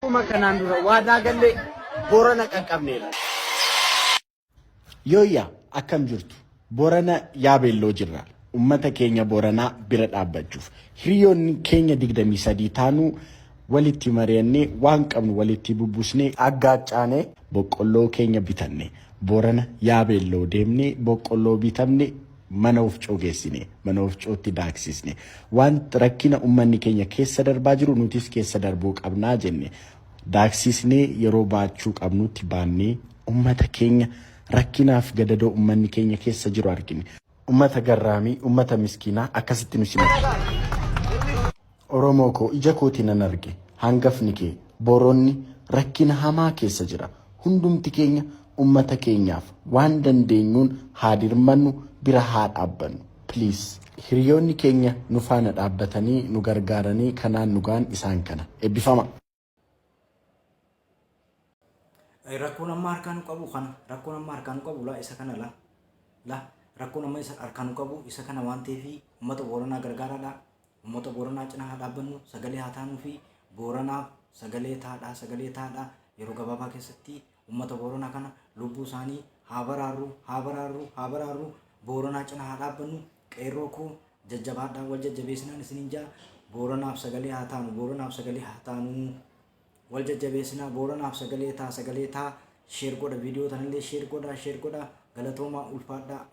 Akkuma kanaan dura waadaa galle Boorana qaqqabneerra. Yooyyaa akkam jirtu? Boorana Yaabeelloo jirra. Uummata keenya Booranaa bira dhaabbachuuf. Hiriyoonni keenya 23 taanuu walitti mari'annee waan qabnu walitti bubbusnee aggaaccaanee boqqolloo keenya bitanne. Boorana Yaabeelloo deemnee boqqolloo bitamne mana ofcoo geessine. Mana ofcootti daaksisne. Waan rakkina uummanni keenya keessa darbaa jiru nutis keessa darbuu qabnaa jenne. Daaksisnee yeroo baachuu qabnutti baannee uummata keenya rakkinaaf gadadoo uummanni keenya keessa jiru argine. Uummata garraamii, uummata miskiinaa akkasitti nu simatu. Oromoo koo ija kootiin nan arge. Hangafni kee Booronni rakkina hamaa keessa jira. Hundumti keenya uummata keenyaaf waan dandeenyuun haa dirmannu bira haa dhaabbannu. Please. Hiriyoonni keenya nu faana dhaabbatanii nu gargaaranii kanaan nu ga'an isaan kana. Eebbifama. Rakkoon amma harkaa nu qabu kana. Rakkoon amma harkaa nu qabu la isa kana la. La rakkoon amma isa harkaa nu qabu isa kana waan ta'eef uummata Booranaa gargaaraadha. Uummata Booranaa cinaa haa dhaabbannu, sagalee haa taanuu fi Booranaaf sagalee taadhaa, sagalee taadhaa yeroo gabaabaa keessatti uummata Booranaa kana lubbuu isaanii haa baraarru, haa baraarru, haa baraarru. Booranaa cinaa haa dhaabbannu. Qeerroo koo jajjabaadhaa wal jajjabeessinaan isiniin jaa Booranaaf sagalee haa taanu, Booranaaf sagalee haa taanu. Wal jajjabeessinaa Booranaaf sagalee taa, sagalee taa. Share godha viidiyoo tanallee share godha, share godha. Galatoomaa ulfaadhaa.